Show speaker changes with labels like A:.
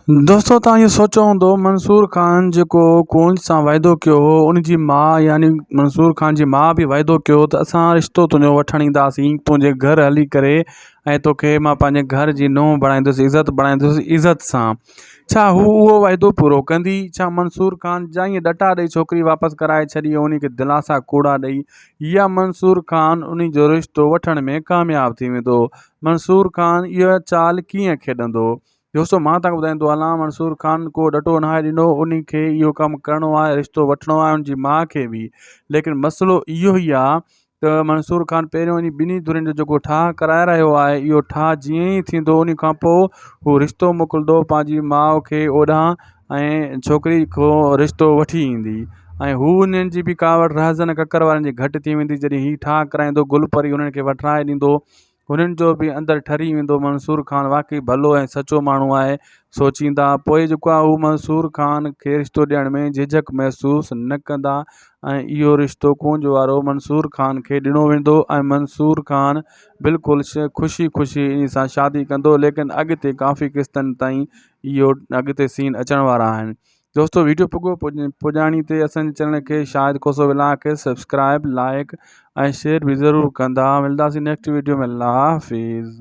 A: دوستو توهان اهو سوچيو هوندو منصور خان جيڪو ڪونج سان واعدو ڪيو هو ان جي ماء يعني منصور خان جي ماء به واعدو ڪيو ته اسان رشتو تنهنجو وٺڻ اينداسين تنهنجي گهر هلي ڪري ۽ توکي مان پنهنجي گهر جي نونهن بڻائيندس عزت بڻائيندس عزت سان ڇا هو اهو واعدو پورو ڪندي ڇا منصور خان جا ائين ڏٽا ڏئي ڇوڪري واپس ڪرائي ڇڏي ان کي دلاسا ڪوڙا ڏئي يا منصور خان ان جو رشتو وٺڻ ۾ ڪامياب ٿي ويندو منصور خان اها چال ڪيئن کيڏندو دوستو مان توهان کي ٻڌائيندو هلان منصور خان ڪو ڏٽو ناهي ڏنو انهي کي اهو ڪم ڪرڻو آهي رشتو وٺڻو آهي ان جي ماء کي به ليڪن مسئلو اهو ئي آهي ته منصور خان پهريون انهي ٻنهي ڌرين جو جيڪو ٺاهه ڪرائي رهيو آهي اهو ٺاهه جيئن ئي ٿيندو انهي کان پوء هو رشتو موڪلندو پنهنجي ماء کي اوڏانهن ۽ ڇوڪري کان رشتو وٺي ايندي ۽ هو انهن جي به ڪاوڙ رهزن ڪڪر وارن جي گهٽ ٿي ويندي جڏهن هي ٺاهه ڪرائيندو گل پري انهن کي وٺرائي ڏيندو هنن جو به اندر ٺري ويندو منصور خان واقعي ڀلو ۽ سچو ماڻهو آهي سوچيندا پوء جيڪو آهي هو منصور خان کي رشتو ڏيڻ ۾ جهجهڪ محسوس نه ڪندا ۽ اهو رشتو ڪونج وارو منصور خان کي ڏنو ويندو ۽ منصور خان بلڪل خوشي خوشي ان سان شادي ڪندو ليڪن اڳتي ڪافي قسطن تائين اهو اڳتي سين اچڻ وارا آهن دوستو ويڊيو پڳو پڄاڻي تي اسان جي چينل کي شاهد کوسو ولاگ کي سبسڪرائب لائڪ ۽ شيئر به ضرور ڪندا ملداسين نيڪسٽ ويڊيو ۾ الله حافظ.